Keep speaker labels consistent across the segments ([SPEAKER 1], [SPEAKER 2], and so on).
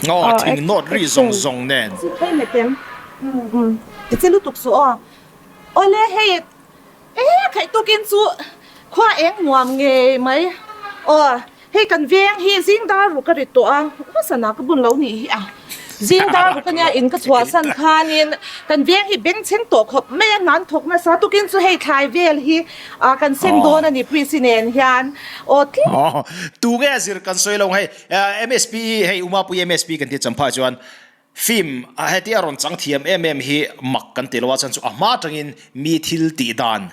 [SPEAKER 1] Aw thing nawt ri zawng zawng nen.
[SPEAKER 2] Hei metem ti che lutuk suh aw. Awle hei e khaih tukin chu khua eng nuam ngei mai aw. Hei kan veng hi zing dar ruk a ri tawh a, hmasana ka bun lo nih hi a. Zing dar ruk ania in ka chhuahsan khanin kan veng hi bengchheng tawh khawp mai a, hnan thawk nasa tukin chu hei thlai vel hi kan seng dawn a ni Prissy nen hian aw tlem.
[SPEAKER 1] Aw tunge a zir kan sawi lo hei MSP hei Umapui MSP kan ti champhai chuan film heti a rawn chang thiam em em hi mak kan ti lo a chhan chu a hma atangin mi thil tih dan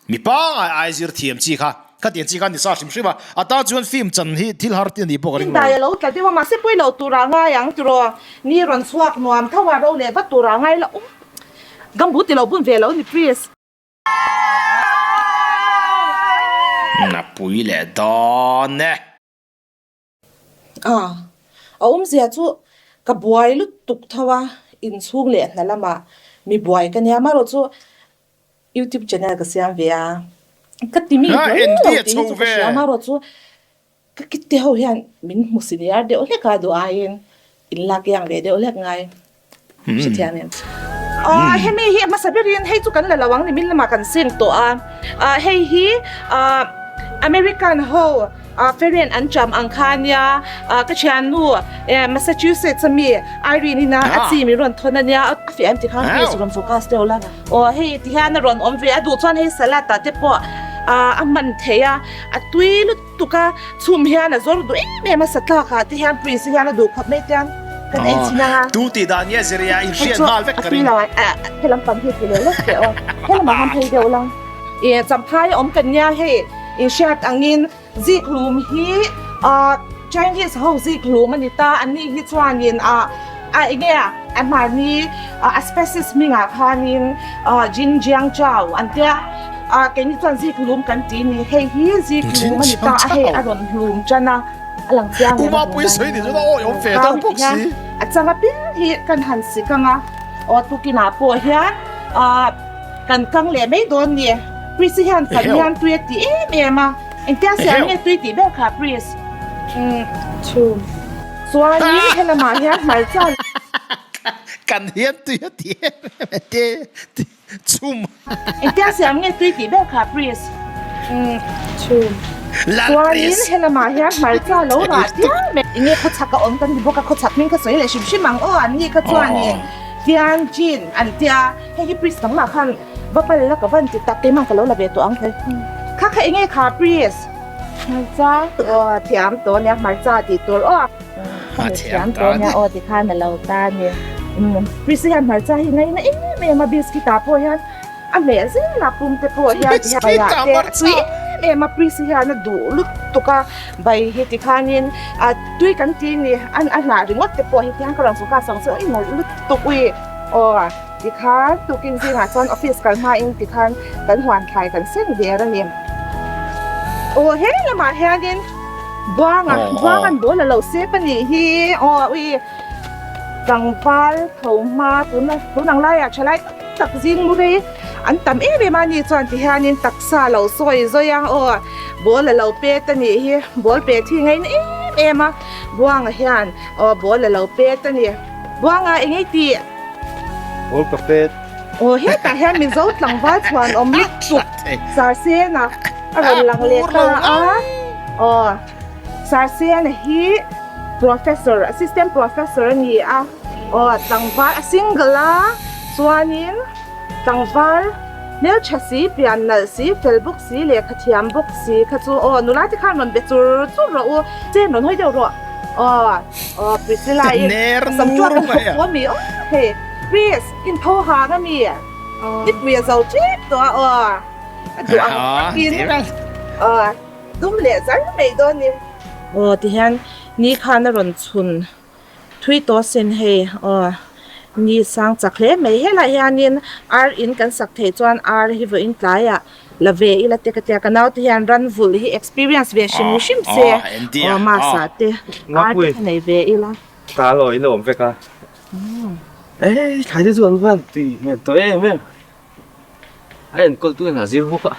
[SPEAKER 1] Mi pangai ai zir thiam chi kha khatiang chi kha ni sa hrim hrim a, a tan chuan film chan hi thil har ti a nih pawh ka ring lo.
[SPEAKER 2] Dai a lo tla deuh a, mahse pawi lo turah ngai ang tiraw, ni rawn chhuak nuam tho a, ro leh vat turah ngai la um gumboot ti lo bun ve lo ni please.
[SPEAKER 1] A pui leh dawn e.
[SPEAKER 2] A, a awmzia chu ka buai lutuk tho a, inchhung leh hna lamah mi buai ka nia, amaherawh chu YouTube channel ka siam ve a, ka ti mi hlawl lo tih hi chu ka hria, amaherawh chu ka kit te ho hian min hmu senior deuh hlek a duh aiin in lak iang ve deuh hlek ngai hrethiam em. Aw hemi hi a hmasa berin hei chu kan la lo ang ni min lamah kan seng tawh a, hei hi American ho Feren an cham ang kha ania, ka thiannu Massachusetts ami Irene ina a chi min rawn thawn ania, a fiah em ti khan please rawn focus deuh la. Aw hei ti hian a rawn awm ve a, duh chuan hei salad ah te pawh a hman thei a, a tui lutuk a, chhum hian a zawr duh em em a, satlak ah te hian Prince hian a duh khawp mai tiang kan ei chhin ang a.
[SPEAKER 1] Tu tih dan nge Ziria in hriat nghal vek ka ring.
[SPEAKER 2] He lampang hi ti leh lawk teh aw, he lamah khan phei deuh la. Champhai a awm kan nia hei in hriat angin Zikhlum hi Chinese ho zikhlum a ni ta, an ni hi chuanin a enge a mahni a species hmingah khanin Jinjiang Chao an tia, keini chuan zikhlum kan ti ni, hei hi zikhlum a ni ta a, hei a rawn hlum tan a, a lang chiang em a tunlai hian a chang apiang hi kan han sik ang a, aw tukinah pawh hian. Kan kang leh mai dawn ni. Pris hi hian kan hian tui a ti em em a. Engtia siam nge tui tih ber kha Pris? Umm chhum. Chuanin helamah hian hmarcha.
[SPEAKER 1] Kan hian tui a ti em em a te chhum.
[SPEAKER 2] Engtia siam nge tui tih ber kha Pris? Umm chhum. Chuanin helamah hian hmarcha lo rah chiang mai. Enge khawchhak a awm kan ti bawk a, khawchhak hming kha sawi leh hrim hrim ang aw an ni kha chuanin Tianjin an tia. Hei hi priest dangmah khan va pal la ka van ti tak keimah ka lo la ve tawh ang hle. Kha kha enge kha priest? Hmarcha. Aw thiam tawh ania hmarcha tih tur aw. A thiam tawh ania aw ti khan a lo ta a ni. Priest hian hmarcha hi ngaina em em a biscuit ah pawh hian a hmeh zel a pum te pawh hian ti hian bai ah te a tui em em a priest hian a duh lutuk a bai hi ti khanin a tui kan ti ni a hnah ringawt te pawh hi ti hian ka rawn focus ang chu a inalh lutuk ui aw. Tikhan tukin zingah chuan office kal hmain tikhan kan huan thlai kan seng der a ni. Aw he lamah hianin Buanga, Buanga'n ball a lo sep a nih hi. Aw ui tlangval tho hma tuna tun ang laiah thalai tam tak zing mu rei an tam em em a ni chuan tihianin taksa a lo sawi zawi a, aw ball a lo pet a nih hi, ball pet hi ngaina em em a, Buanga hian aw ball a lo pet a ni. Buanga eng ei tih?
[SPEAKER 3] Awl ka pet.
[SPEAKER 2] Aw hetah hian Mizo tlangval chhuan awm lutuk Sarsena a rawn lang leh ta a. Aw Sarsena hi Professor, Assistant Professor a ni a. Aw tlangval a single a, chuanin tlangval hmeltha si, pian nalh si, fel bawk si, lehkha thiam bawk si kha chu aw nula te khan rawn be chur chur rawh u, chen rawn hawi deuh rawh. Aw aw Priscilla i
[SPEAKER 1] Ner
[SPEAKER 2] sam
[SPEAKER 1] nur
[SPEAKER 2] chuan ka
[SPEAKER 1] mai a.
[SPEAKER 2] hlawk ami aw hei Pris in tho hang ami nipui a zo tep tawh a aw a duh ang takin aw dum leh zar mai dawn ni. Aw tihian ni khan a rawn chhun thui tawh sin hei aw ni sang chak hle mai helai hianin ar in kan sak theih chuan ar hi vawiin tlaiah La ve ila te ka tia ka naute hian ran vulh hi experience ve hrim hrim se aw masa te ar te kha nei ve ila.
[SPEAKER 3] Ta lo in a awm vek a. Ei thlai te chu an van tui hmel tawh em em. A enkawl tu hian a zir bawk a.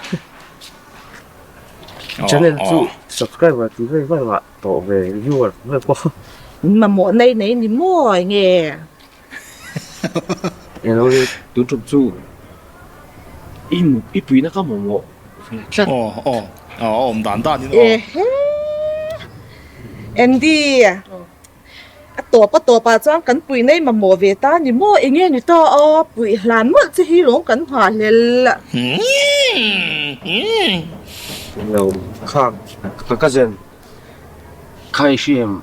[SPEAKER 3] Channel chu subscriber tih vel vel ngah tawh ve viewer vel pawh.
[SPEAKER 2] Mamawh nei nei ni maw enge?
[SPEAKER 3] Elo hi tun tum chu i i puihna ka mamawh ve tlat.
[SPEAKER 1] Aw aw a awm dan dan in aw.
[SPEAKER 2] Ehe Andy a tawp a tawp ah chuan kan puih nei mamawh ve ta ni maw enge ni ta a puih hlan mawlh che hi lawng kan nghah hlel.
[SPEAKER 3] Elo kha ka cousin kha i hria em?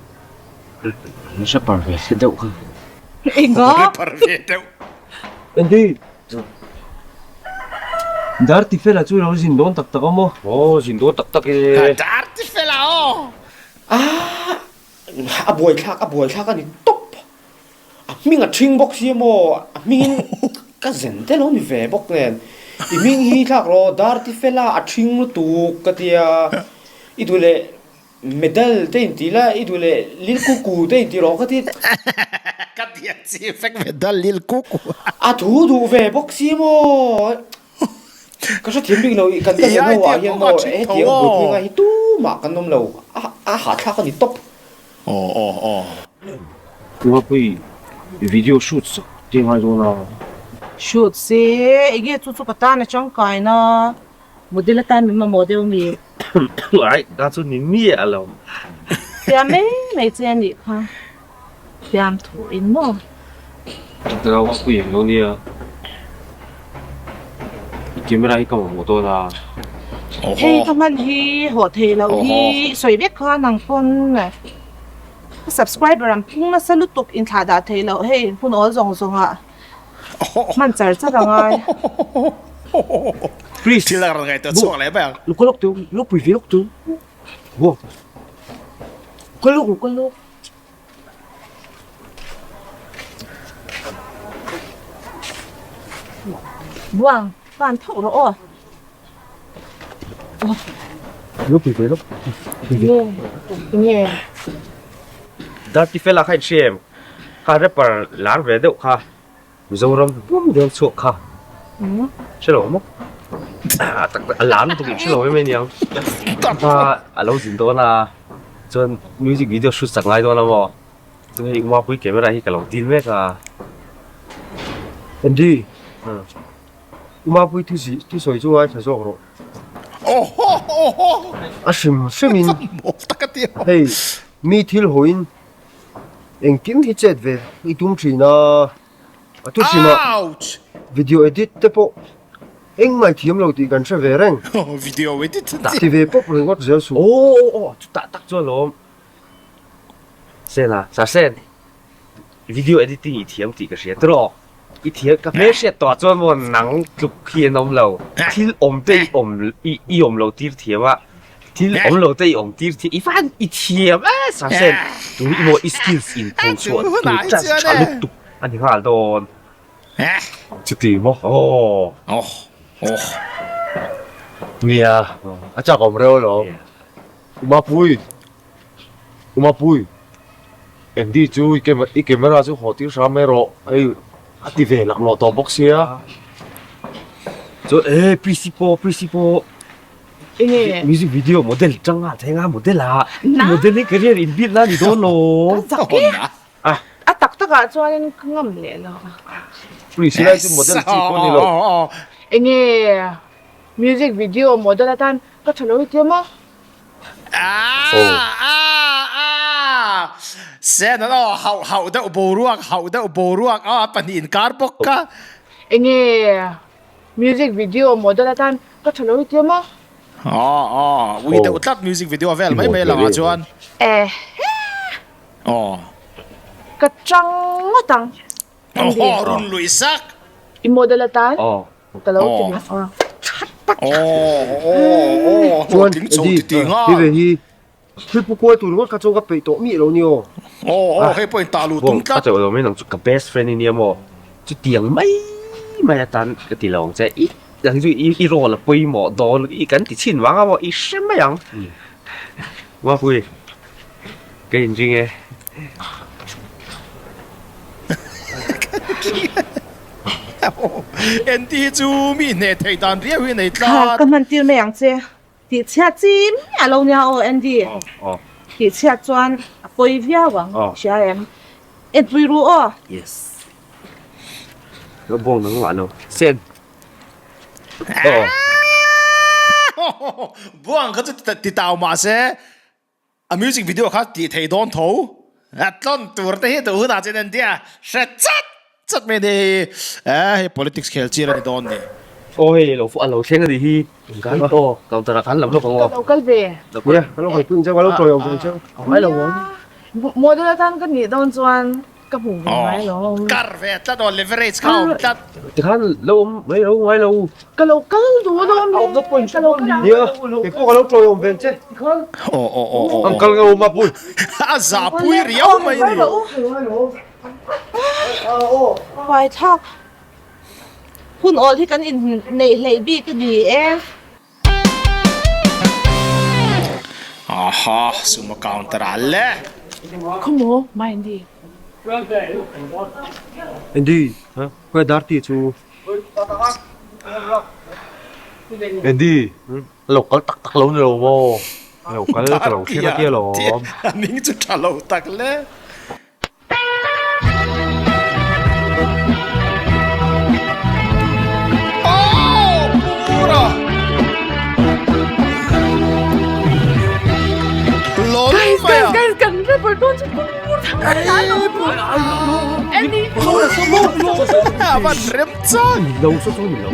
[SPEAKER 3] Rapper ve se deuh kha.
[SPEAKER 2] Enga?
[SPEAKER 1] Rapper ve deuh.
[SPEAKER 3] Andy! Dar Tifela chu lo zin dawn tak tak a maw? Aw, zin dawn tak tak e.
[SPEAKER 1] Dar Tifela aw!
[SPEAKER 4] Ah! A buaithlak, a buaithlak a ni tawp. A hming a ṭhing bawk si maw? A hmingin ka zen te lo ni ve bawk nen. I hming hi thlak rawh, Dar Tifela a ṭhing lutuk ka tia. I duh leh Medal te inti la, i duh leh Lil Kuku te inti rawh ka ti.
[SPEAKER 1] Ka diak chi vek medal Lil Kuku.
[SPEAKER 4] A thu duh ve bawk si maw? Ka hrethiam bik lo, kan ka zirna ho ah hian maw hetiang buaipui ngai hi tumah kan awm lo, a hahthlak a ni tawp.
[SPEAKER 1] Aw aw aw.
[SPEAKER 3] Tumapui video shoot sak te ngai dawn a.
[SPEAKER 2] Shoot se, enge chu chu ka tan a tangkaina. Model atan min mamawh deuh mi?
[SPEAKER 3] Ai, ta chu ni miah lo.
[SPEAKER 2] Fiam mai mai che a nih kha. Fiam thu in maw?
[SPEAKER 3] Ka va pui eng lo nia. I camera hi ka mamawh dawn a.
[SPEAKER 2] Hei ka hman hi haw thei loh hi sawi vek kha nang pawn ka subscriber an phung nasa lutuk inthlah dah thei loh hei hun awl zawng zawng ah. Hman char char a ngai.
[SPEAKER 3] Please.
[SPEAKER 1] Thil a rawn ngaihtuah chhuak leh mai ang.
[SPEAKER 3] Luk lawk tu, luk pui ve lawk tu. Wow. Kal lawk, kal lawk.
[SPEAKER 2] Buang, pan thauh rawh aw.
[SPEAKER 3] Luk pui ve lawk.
[SPEAKER 2] Nge, nge.
[SPEAKER 3] Dirty fella kha in hria em? Kha rapper lar ve deuh kha Mizoram pum dawn chhuak kha hre lo maw? Tak tak a lar lutuk in hre lo em em aniang. Kha a lo zin dawn a chuan music video shoot sak ngai dawn a maw? Chuan hei Umapui camera hi ka lo dil mek a.
[SPEAKER 5] Andy, Umapui thu sawi chu ngaithla zawk rawh. A hrim hrimin hei mi thil hawiin Engkim hi chet ve i tum thin a, a thu hrimah video edit te pawh engmah i thiam lo tih kan hre ve reng.
[SPEAKER 1] Video edit
[SPEAKER 5] Ti ve pawp ringawt zel suh.
[SPEAKER 3] Aw aw aw chutah tak chuan lawm Sen a, Sir Sen, video editing i thiam tih ka hria tawh. I thiam ka hmelhriat tawh ah chuan maw nang tluk hi an awm lo. Thil awm te i awm i awm lo tir thiam a, thil awm lo te i awm tir thiam i van i thiam e Sarsen tu i maw i skills in tho chhuah tur chance tha lutuk a ni nghal dawn.
[SPEAKER 5] Chuti maw?
[SPEAKER 3] Aw.
[SPEAKER 5] Nia, a chak awm reuh alawm. Umapui. Umapui, Andy chu i camera chu haw tir hram mai rawh, hei a ti ve laklawh tawh bawk sia.
[SPEAKER 3] Chuan e Prissy pawh, Prissy pawh
[SPEAKER 2] Enge?
[SPEAKER 3] Music video model tang a thleng a model ah modeling career in build na ni dawn lo.
[SPEAKER 2] Ka zak e. A tak tak ah chuan ka ngam leh lo.
[SPEAKER 5] Prissy lai chu model chi pawh ni lo.
[SPEAKER 2] Enge music video model atan ka tha lo i tia maw?
[SPEAKER 1] Sen an aw hauh hauh deuh boruak hauh deuh boruak a pahnih inkar bawk kha.
[SPEAKER 2] Enge music video model atan ka tha lo i tia maw?
[SPEAKER 1] Aw aw ui deuh tlat music video vel mai mai langah chuan.
[SPEAKER 2] Ehe.
[SPEAKER 1] Aw.
[SPEAKER 2] Ka chang ngawt ang.
[SPEAKER 1] Aw run lui sak.
[SPEAKER 2] I model atan Ka lo ti leh a.
[SPEAKER 5] Chuan Eddie, hi ve hi thil pu kual tur ringawt kha chuan ka peih tawh miah lo ni aw.
[SPEAKER 3] Bawng, a chauh lo mai nang chu ka best friend i nia maw? Chutiang mai mai atan ka ti lo ang che. I nang chu i role a pawimawh dawn i kan ti chhin vang a maw? I hre mai ang. Mapui, ka inring e.
[SPEAKER 1] Enti hi chu mi hneh theih dan riau hi a nei
[SPEAKER 2] Kha
[SPEAKER 1] tlat.
[SPEAKER 2] ka hman tir mai ang che. Tihchhiat chi miah lo nia aw Andy. Tihchhiat chuan a pawi viau ang hria em? Enpui ru aw.
[SPEAKER 3] Yes. Lo bawng nang mah lo. Sen. Aw.
[SPEAKER 1] Buang kha chu ti tau mah se a music video kha tih thei dawn tho. A tlawn tur te hi duh hunah chuan entia hre chat chat mai ni hei politics khel chial a ni dawn ni.
[SPEAKER 3] Aw hei lo a lo thleng a nih hi kan aw counter ah khan lam lawk ang aw.
[SPEAKER 2] Ka lo kal ve.
[SPEAKER 5] Nia ka lo kalpui ang cheu ka lo tawi awm ve ang cheu.
[SPEAKER 3] A ngai lo ang.
[SPEAKER 2] Model atan ka nih dawn chuan Ka hmuh ve ngai lo.
[SPEAKER 1] Kar ve tlat aw, leverage kha awm tlat.
[SPEAKER 3] Tikhan lo awm mai lo ngai lo.
[SPEAKER 2] Ka lo kal duh dawn
[SPEAKER 5] me. Ka lo kal ang. Nia, kei pawh ka lo tawi awm ve ang che.
[SPEAKER 1] Aw aw aw aw.
[SPEAKER 6] An kal ngau mapui.
[SPEAKER 1] A zahpui riau mai ni.
[SPEAKER 2] Huaithlak hun awl hi kan inneih hleih bik a ni e.
[SPEAKER 1] Aha, sumo counter ah le.
[SPEAKER 2] Khawmaw, my Andy.
[SPEAKER 5] Andy, khawi dar ti chu?
[SPEAKER 6] Andy, a lo kal tak tak lo ni lo maw? A lo kal ka lo hriat a tia lawm.
[SPEAKER 1] A hming chu tha lo tak le.
[SPEAKER 2] Guys, guys, guys, kan rapper dawn chu pur thang a lo Andy.
[SPEAKER 1] A van rem chang.
[SPEAKER 3] Lo saw chu ni lo.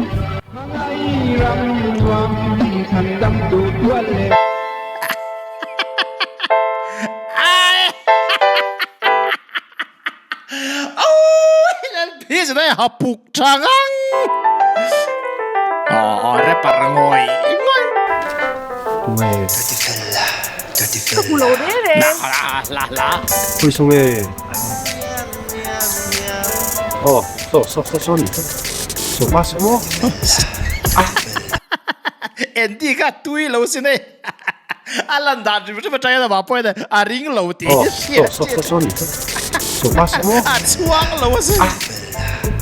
[SPEAKER 1] Hapuk tha ngang aw aw rapper ngawi ngawi
[SPEAKER 2] Ka hmu lo reng reng.
[SPEAKER 1] La la la.
[SPEAKER 5] Khawi saw nge? Aw saw saw saw saw ni saw pa saw maw?
[SPEAKER 1] Andy kha tui lo sin hei. A lan dan hrim hrim atang hian amah pawh hian a ring lo tih hi hriat a chhuang lo a sin.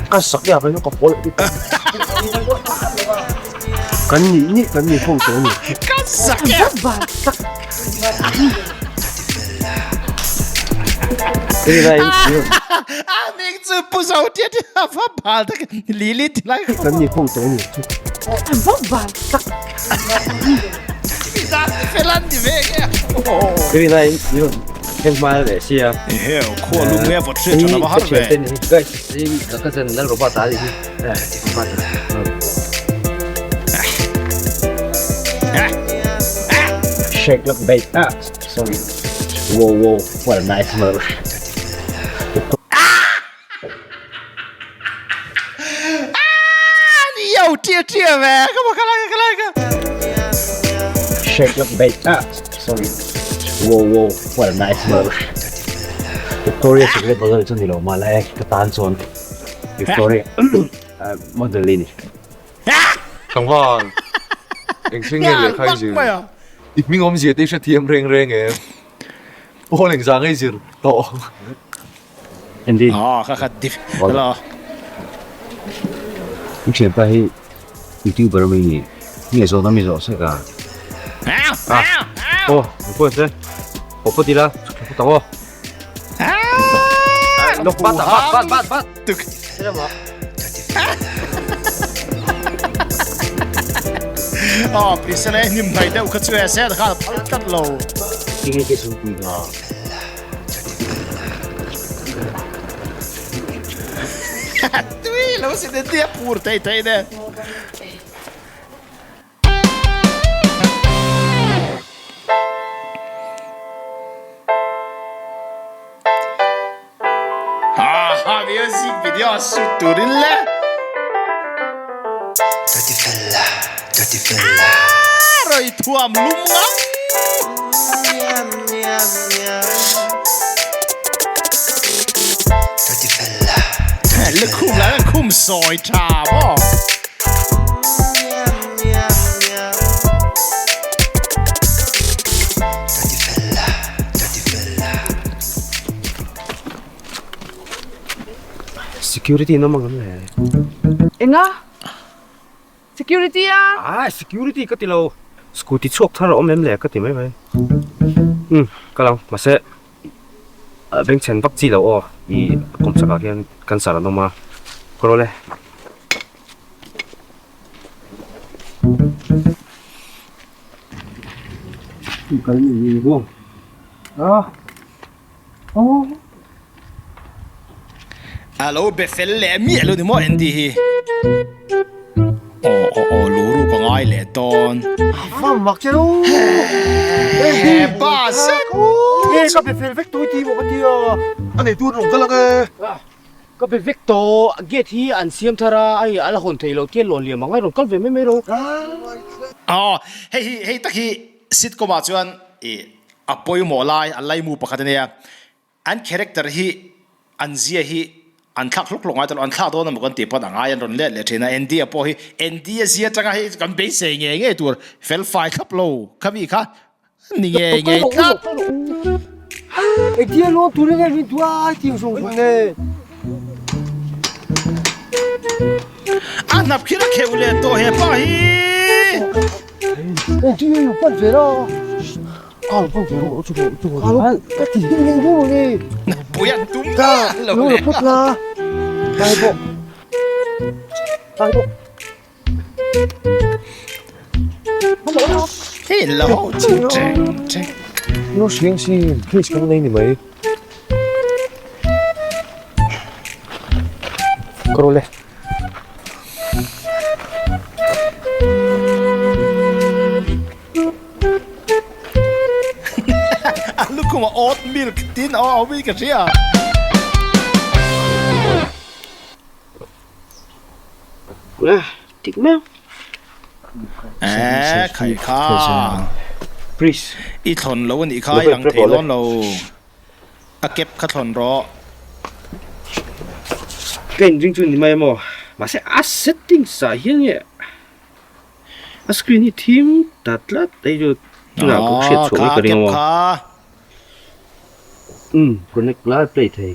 [SPEAKER 5] Ka sak ya ka pawl kan nih nih kan nih ho tawh a ni.
[SPEAKER 1] Ka sak ya. A hming chu pu zo tia tia a va bal tak lili ti lai
[SPEAKER 5] kan nih ho tawh a ni.
[SPEAKER 2] A va bal tak.
[SPEAKER 3] Shake look bait ah sorry wow wow what a nice move
[SPEAKER 1] Yo tia tia ve ka ma kala ka kala ka
[SPEAKER 3] Shake look bait ah sorry wow wow what a nice move Victoria Secret model chu ni lo mah lai ka tan chuan Victoria model i ni.
[SPEAKER 6] Tlangval eng thil nge lehkha i zir? I hming awmzia te i hrethiam reng reng em? Pawl engzah nge i zir tawh?
[SPEAKER 3] Andy.
[SPEAKER 1] Ah, kha kha dif. Hello.
[SPEAKER 3] I thianpa hi YouTuber mai ni. Nge zawhna mi zawh sek a.
[SPEAKER 1] Ah.
[SPEAKER 3] Aw, ni pawh se. Aw pawh ti la, chhuk tak aw.
[SPEAKER 1] Lok bat bat bat bat bat. Tuk. Aw, Priscilla hnim hnai deuh kha chu e se kha phal tlat lo.
[SPEAKER 3] Tinge ke chhungpui nga.
[SPEAKER 1] Tui lo si te tia phur thei thei ne. Ha music video shoot turin le. Roi thuam lum ngang. Lukhum lah hian khum sawi tha maw.
[SPEAKER 3] Security an awm ang em le?
[SPEAKER 2] Enga? Security a?
[SPEAKER 3] Ah, security ka ti lo. Scooty chhuak thar a awm em le ka ti mai mai. Umm ka lang mahse bengchhen vak chi lo aw i kawmchak ah hian cancer an awm a ka rawl e.
[SPEAKER 1] A lo be fel leh miah lo ni maw Andy hi. Aw aw aw lu ruk a ngai leh dawn.
[SPEAKER 5] Vam mak che u.
[SPEAKER 1] He pa zet.
[SPEAKER 5] Nge ka be fel vek tawh i ti maw ka tia.
[SPEAKER 6] A neitu an rawn kal ang e.
[SPEAKER 4] Ka be vek tawh gate hi an siam thar a hei a la hawn thei lo tia lawn liam ang a rawn kal ve mai mai rawh.
[SPEAKER 1] Aw hei hi hei tak hi sitcom ah chuan i A pawimawh lai a laimu pakhat a nia. An character hi an zia hi an thlak hlawk hlawk ngai ta lo, an thlak dawn emaw kan tih pawn a ngai an rawn let leh thin a. Andy-a pawh hi Andy-a zia atanga hei kan beisei ngei ngei tur fel fai thlap lo kha mi kha ni ngei ngei tlat.
[SPEAKER 5] Andy-a lawn turin nge min duh a tih ang zawng zawng nen.
[SPEAKER 1] A hnap khir a kheuh leh tawh he pa hi.
[SPEAKER 5] Engtin nge i pan ve la? Ka lo pan ve rawh chu ka lo ka ti hlim ngei ber ni.
[SPEAKER 1] Pui an tum miah lo
[SPEAKER 5] le. Ka lo phawt la. Kai pawh. Kai pawh.
[SPEAKER 1] Hei lo chu cheng cheng.
[SPEAKER 6] Lo hriang sin case kan nei ni mai.
[SPEAKER 3] Ka rawl e.
[SPEAKER 1] A lukhum a oat milk tin a awm in ka hria.
[SPEAKER 4] Tik meuh.
[SPEAKER 1] Eeh khai kha. I thlawn lo anih kha i lang thei dawn lo. A kep kha thlawn rawh.
[SPEAKER 3] Ka inring chu ni mai emaw mahse a settings ah hian nge a screen hi thim ta tlat hei chu tunah pawh hriat chhuah mai ka ring emaw. Umm connect lai play thei.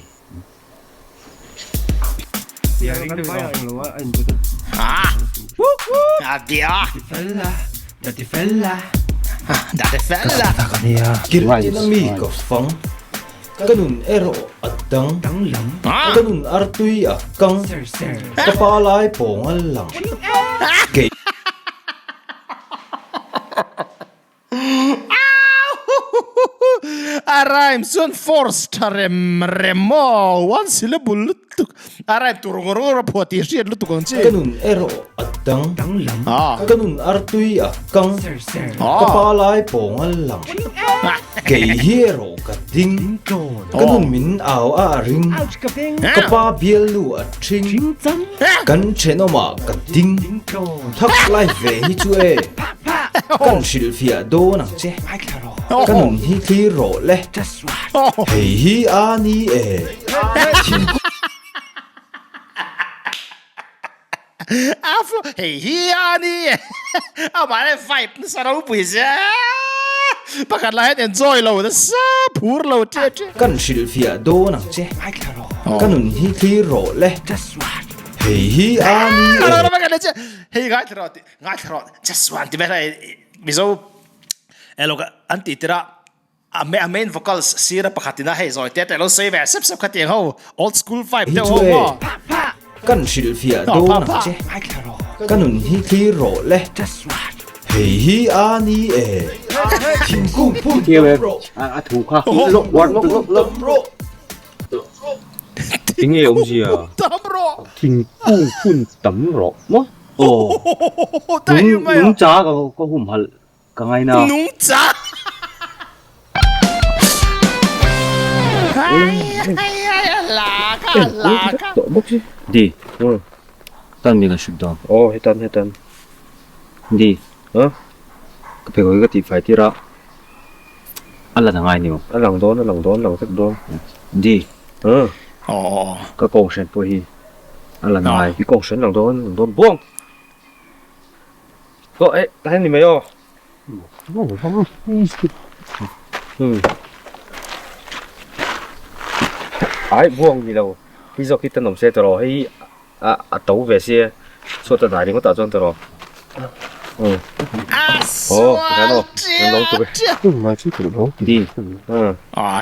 [SPEAKER 6] Kirtina mi ka fang, ka nun erawh a dang, ka nun artui a kang, ka pa lai pawng a lang. Kei.
[SPEAKER 1] A rhyme chuan force tha rem rem maw one syllable lutuk a rhyme tur ngawr ngawr a phuah tih hriat lutuk ang chi.
[SPEAKER 6] Ka nun erawh a dang ka nun artui a kang ka pa lai pawng a lang kei hi erawh ka ding ka nun min au a a ring ka pa bialnu a thing kan thenawmah ka ding thak lai ve hi chu e. Kan hrilhfiah dawn ang che. Ka nun hi thlir rawh le. Hei hi a ni e.
[SPEAKER 1] Hei hi a ni e. Amah hian vibe nasa ropui sia. Pakhat lah hian enjoy lo nasa phur lo ṭe ṭe.
[SPEAKER 6] Kan hrilhfiah dawn ang che. Ka nun hi thlir rawh le. Hei hi a ni e.
[SPEAKER 1] Hei ngaithla rawh tih. Ngaithla rawh just one ti vel a Mizo elo ka an tih tirh a a main vocals sir a pakhat ina hei zawi te te lo sawi ve sep sep kha tiang ho old school vibe deuh ho maw.
[SPEAKER 6] Kan hrilhfiah dawn ang che ka nun hi thlir rawh le hei hi a ni e thingkung phun tam rawh
[SPEAKER 3] a thu kha thingkung
[SPEAKER 6] tam rawh
[SPEAKER 3] Enge awmzia? Thingkung phun tam rawh maw? Aw. Nungcha ka humhalh ka ngaina.
[SPEAKER 1] Nungcha.
[SPEAKER 3] Di. Tan mi kan shoot dawn. Aw hetan hetan. Di. Ka pheikhawk hi ka tihfai tir a. A lan a ngai ni maw? A lang dawn, a lang dawn, a lang vek dawn. Di. Ka kawnghren pawh hi a lan a ngai. I kawnghren lang dawn, lang dawn buang. Aw eh, tah hian ni mai aw. Ai buang ni lo, hei zawk hi tan awm se tawh rawh, hei a to ve sia, chhuat a dai ringawt ah chuan tawh rawh.
[SPEAKER 1] A sual ṭiah ṭiah.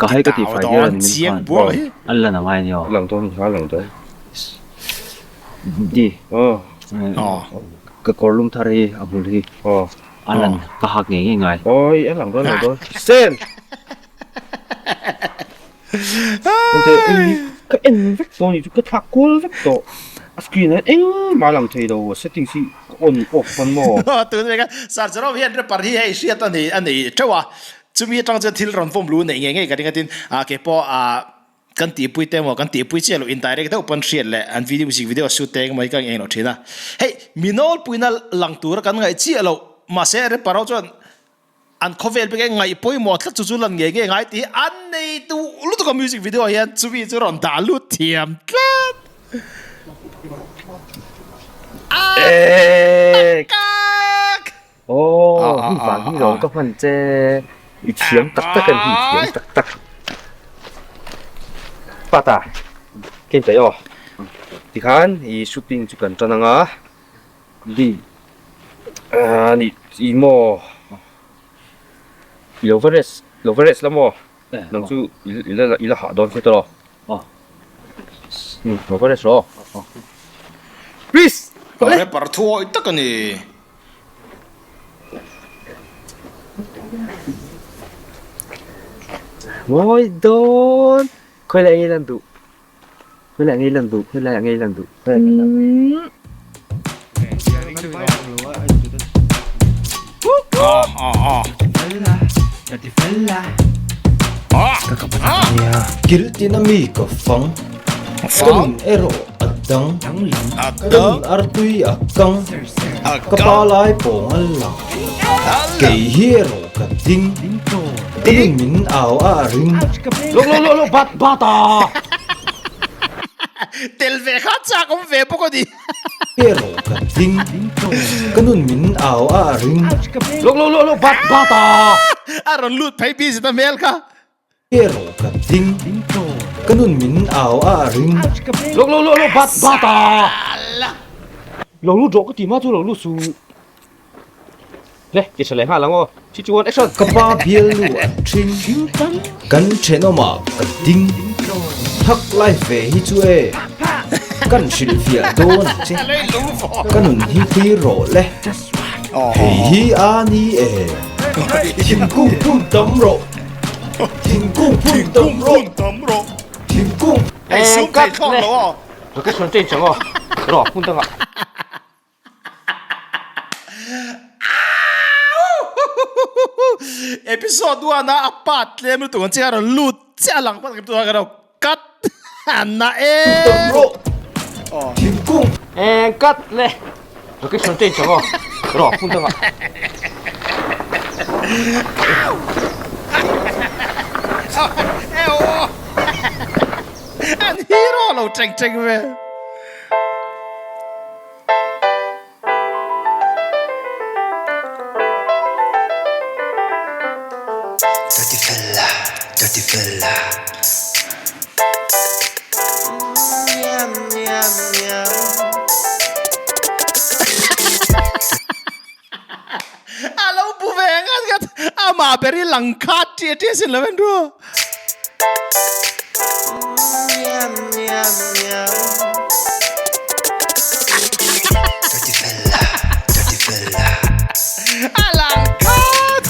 [SPEAKER 7] Ka hai ka tih fai hian an min khan an la na ngai ania aw. Di ka kawr lum thar hi a hmul hi a lan ka hak ngei ngei ngai.
[SPEAKER 4] Ka en vek tawh anih chu ka thlak kual vek tawh a screen ah hian engmah a lang thei lo settings hi ka on off pawn maw.
[SPEAKER 1] Tun vek a Sir Jerome hian rapper hi hei hriat a nei a nei teuh a chumi atang chuan thil rawn vawm lu neih ngei ngei ka ring a tin ah kei pawh ah kan tihpui te emaw kan tihpui chiah loh indirect deuh pawn hriat leh an video music video shoot te engemaw hi ka eng loh thin a hei mi nawlpuina lang tura kan ngaih chiah loh mahse rapper ho chuan An khawvel bik e ngaih pawimawh tlat chu chu lan ngei ngei ngai tih hi an nei duh lutuk a music video ah hian chumi chu rawn dah lut thiam tlat.
[SPEAKER 3] Kak! Aw hei vang hi lawm ka hman che i thiam tak tak a ni i thiam tak tak.
[SPEAKER 4] Pata keng peih aw tikhan i shooting chu kan tan anga. Di a nih i maw i lo va rest lo va rest la maw nang chu i la i la hah dawn kha tawh aw lo va rest rawh aw
[SPEAKER 1] please rapper thuawi tak a ni.
[SPEAKER 3] Mawi dawn khawi lai nge lan duh. Khawi lai ngei lan duh, khawi lai ah ngei lan duh.
[SPEAKER 6] Kil tin a mi ka fang, ka nun erawh a dang, ka nun artui a kang, ka pa lai pawng a lang, kei hi erawh ka ding, ka nun min au a a ring.
[SPEAKER 1] Tel ve kha chak awm ve bawk a ni.
[SPEAKER 6] Erawh ka ding, ka nun min au a a ring.
[SPEAKER 1] A rawn lut phei busy ta hmel kha.
[SPEAKER 6] Erawh ka ding, ka nun min au a a ring.
[SPEAKER 4] Lo lut rawh ka ti hma chu lo lut suh. Le, ti tha leh nghal ang aw. Chi chuan action!
[SPEAKER 6] Ka pa bialnu a thin, kan thenawmah ka ding. Thak lai ve hi chu e, kan hrilhfiah dawn ang che. Ka nun hi thlir rawh le, hei hi a ni e. Thingkung phun tam rawh, thingkung phun tam rawh, thingkung.
[SPEAKER 1] Hei sum thei thlawk lo aw.
[SPEAKER 4] Location change ang aw, rawh hmun dangah.
[SPEAKER 1] Episode 1 a a part tlem lutuk ang chiah a rawn lut chiah a lang hman tur a ka lo cut na e.
[SPEAKER 6] Thingkung.
[SPEAKER 4] Eng cut le. Location change ang aw. Rawh hmun dangah.
[SPEAKER 1] An hero lo teng teng ve. A lo bu ve ngat ngat amah ber hi lang khat ṭiah ṭiah sin lo en ru. A lang khat.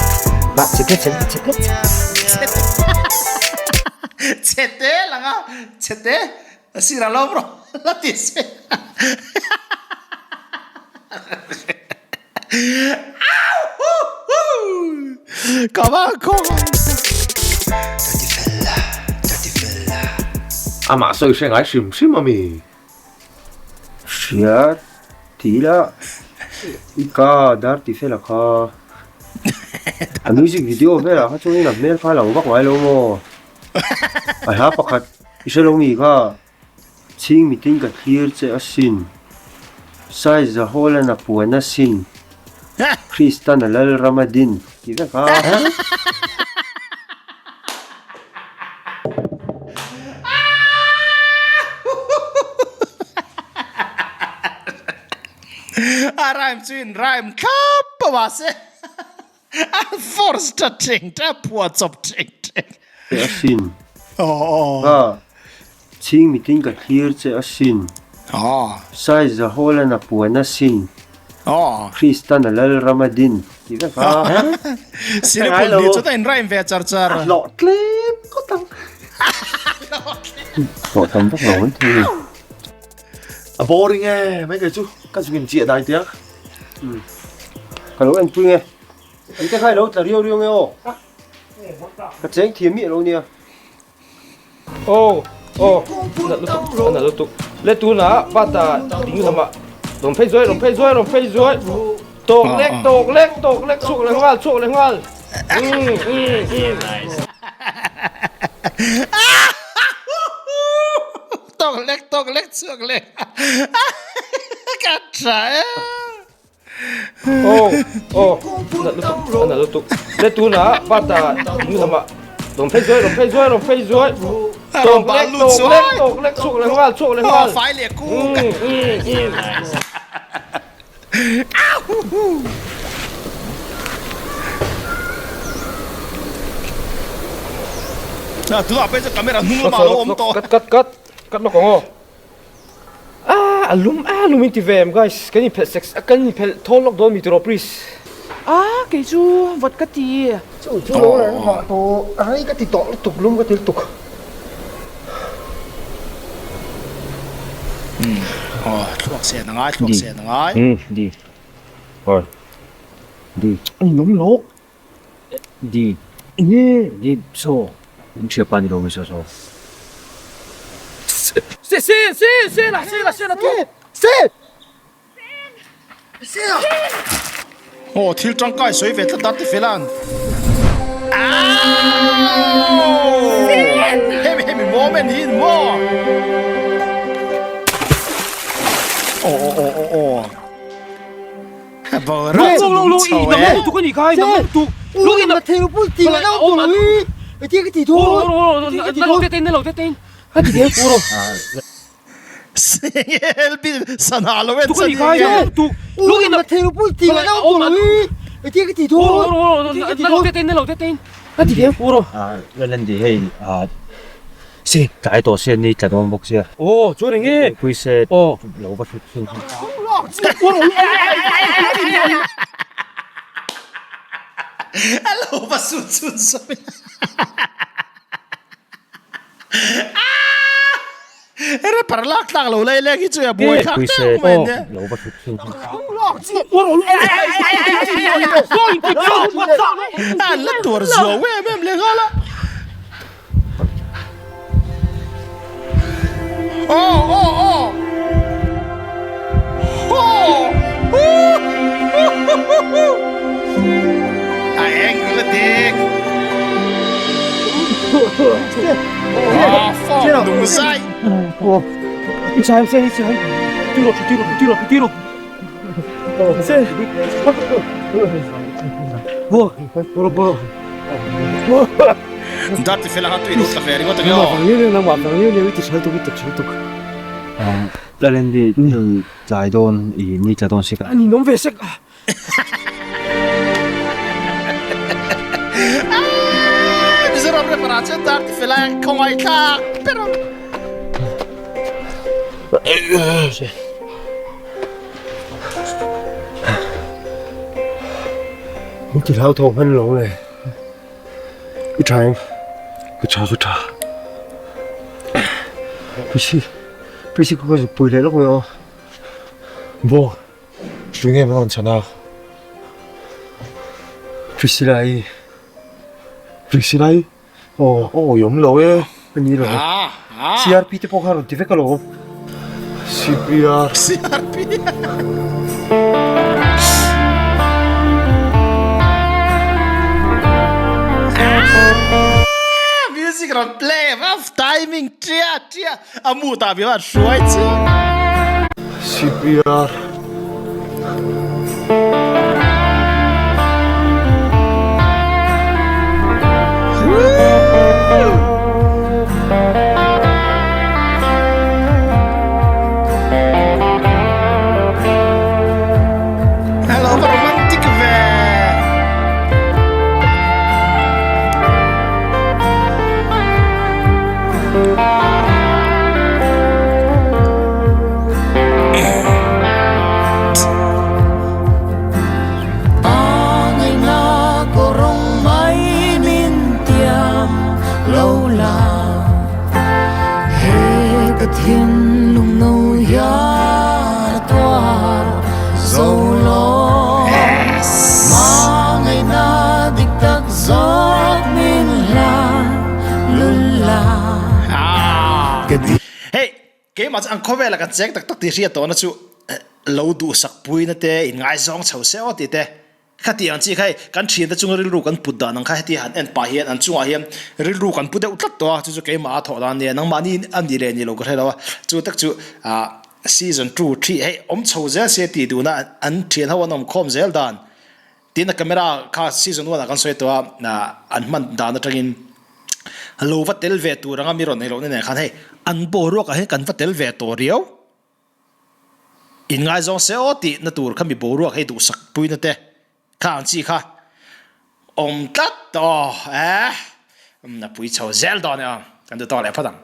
[SPEAKER 1] Chhe te lang a chhe te sir a lo rawh la ti se. Ka va khawng ang.
[SPEAKER 8] Amah sawi hre ngai hrim hrim a mi?
[SPEAKER 5] Hria ti ila i ka dar ti fela kha a music video velah kha chuan in a hmel kha a lang vak ngai lo maw? A hla pakhat i hre lo mi kha? Chhing mitin ka thlir che asin, Size Hawlan a puan asin, Kristan a lal ram a din ti vek a.
[SPEAKER 1] A rhyme chu in rhyme thlap a. Mahse an force ta theng theng a phuah chawp theng theng.
[SPEAKER 5] Che asin. Aw. Chhing mitin ka thlir che asin. Sai Zahawlan a puan asin. Kristan a Lalram a din tih vek a.
[SPEAKER 1] Silipun ni chuan a inrhyme ve char char.
[SPEAKER 5] A hlawh tlem ngawt ang. Hlawh tam vak lo an thei.
[SPEAKER 8] A boring e mai kei chu ka zungin chiah dai tiang.
[SPEAKER 5] Ka lo enpui nge. Engte kha i lo tla riau riau nge aw. Ka cheng thiam miah lo nia.
[SPEAKER 3] Aw aw nalh lutuk a nalh lutuk le tunah bata ding lamah rawn phei zuai rawn phei zuai rawn phei zuai tawk lek tawk lek tawk lek chhuak leh nghal chhuak leh nghal umm umm umm.
[SPEAKER 1] Tawk lek tawk lek chhuak leh ka tha e.
[SPEAKER 3] Aw aw nalh lutuk a nalh lutuk le tunah bata ding lamah rawn phei zuai rawn phei zuai rawn phei zuai tawk lek tawk lek tawk lek chhuak leh nghal chhuak leh nghal
[SPEAKER 1] fai leh kuk a tunah pawh hian camera hnung lamah a lo awm tawh
[SPEAKER 3] cut cut cut cut lawk ang aw. Ah a lum a lum in ti ve em guys kan inphelh sek sek kan inphelh thawl lawk dawn mi tiraw please.
[SPEAKER 2] Ah kei chu vawt ka ti.
[SPEAKER 5] Chu chu lo reng vah tawh a rei ka ti tawh lutuk lum ka ti lutuk.
[SPEAKER 1] Aw thluak sen a ngai thluak sen a ngai.
[SPEAKER 7] Di Oi Di
[SPEAKER 5] Ani lawm lawk.
[SPEAKER 7] Di Enge Di Saw in hria pa ni lo mi saw saw.
[SPEAKER 3] Se se se se la se la se la tu
[SPEAKER 5] Se Se a.
[SPEAKER 1] Aw thil tangkai sawi ve tlat a ti fel an. Hemi hemi moment hi in maw. Aw aw aw aw aw.
[SPEAKER 7] Tlai tawh se ni tla dawn bawk sia.
[SPEAKER 3] Aw chuan enge?
[SPEAKER 7] Pui se lo va hrut chhun.
[SPEAKER 1] A lo va sut chhun sawi. Rapper lak tlak lo lai leng hi chu a buai thlak deuh mai ania.
[SPEAKER 7] Lo va hrut chhun.
[SPEAKER 1] An la tuar zuau em em leh nghal a. Aw aw aw Aw A angle a dik Ah form nung zai
[SPEAKER 3] I chai se i chai Ti rawh ti rawh ti rawh ti rawh Se Bo bo bo
[SPEAKER 1] Dar ti fel anga tui lut ta ve ringawt ang e aw.
[SPEAKER 7] Lalendi hei tlai dawn i ni tla dawn sik a.
[SPEAKER 3] A ninawm ve sek a.
[SPEAKER 1] Mizoram rapper ah chuan dar ti fel a khawngaih thlak ber ang.
[SPEAKER 5] Min ti hlauthawng hman lo le. I tha em?
[SPEAKER 8] Ka tha ka tha.
[SPEAKER 5] Prissy, Prissy ka ka zuk pui leh lawk mai aw.
[SPEAKER 8] Bo, tu nge min rawn chhan a?
[SPEAKER 5] Priscilla i.
[SPEAKER 8] Priscilla i?
[SPEAKER 5] Aw.
[SPEAKER 8] Aw i awm lo e.
[SPEAKER 5] A ni lo. CRP te pawh kha rawn ti vek alawm.
[SPEAKER 8] CPR.
[SPEAKER 1] CRP. Music rawn play va timing tia tia a mood ah bia hruai chiang.
[SPEAKER 8] CPR.
[SPEAKER 1] Hello, va romantic ve.
[SPEAKER 9] Ka thinlung no hian a tuar zo lo. Hmangaihna dik tak zawk min hlan lul la.
[SPEAKER 1] Hei, keimah chu ang khawvela kan cheng tak tak tih hriat tawhna chu lo duhsak puina te, inngaizawng chho se aw tih te. Khati ang chi kha hei kan thiante chunga rilru kan put dan ang kha heti han en pah hian an chungah hian rilru kan pu deuh tlat tawh a, chu chu keimah a thawh dan a nia, nangmahni a nih leh nih lo ka hre lo a, chu tak chu ah season two three hei awm chho zel se tih duhna an thian ho an awm khawm zel dan tin a camera kha season one ah kan sawi tawh a, ah an hman dan atangin lo va tel ve tur anga mi rawn nei lohna nen khan hei an boruak ah hian kan va tel ve tawh riau. Inngaizawng se aw tih na tur kha mi boruak hei duhsak puina te kha ang chi kha awm tlat aw eh a pui chho zel dawn e aw kan duh tawk leh phawt ang.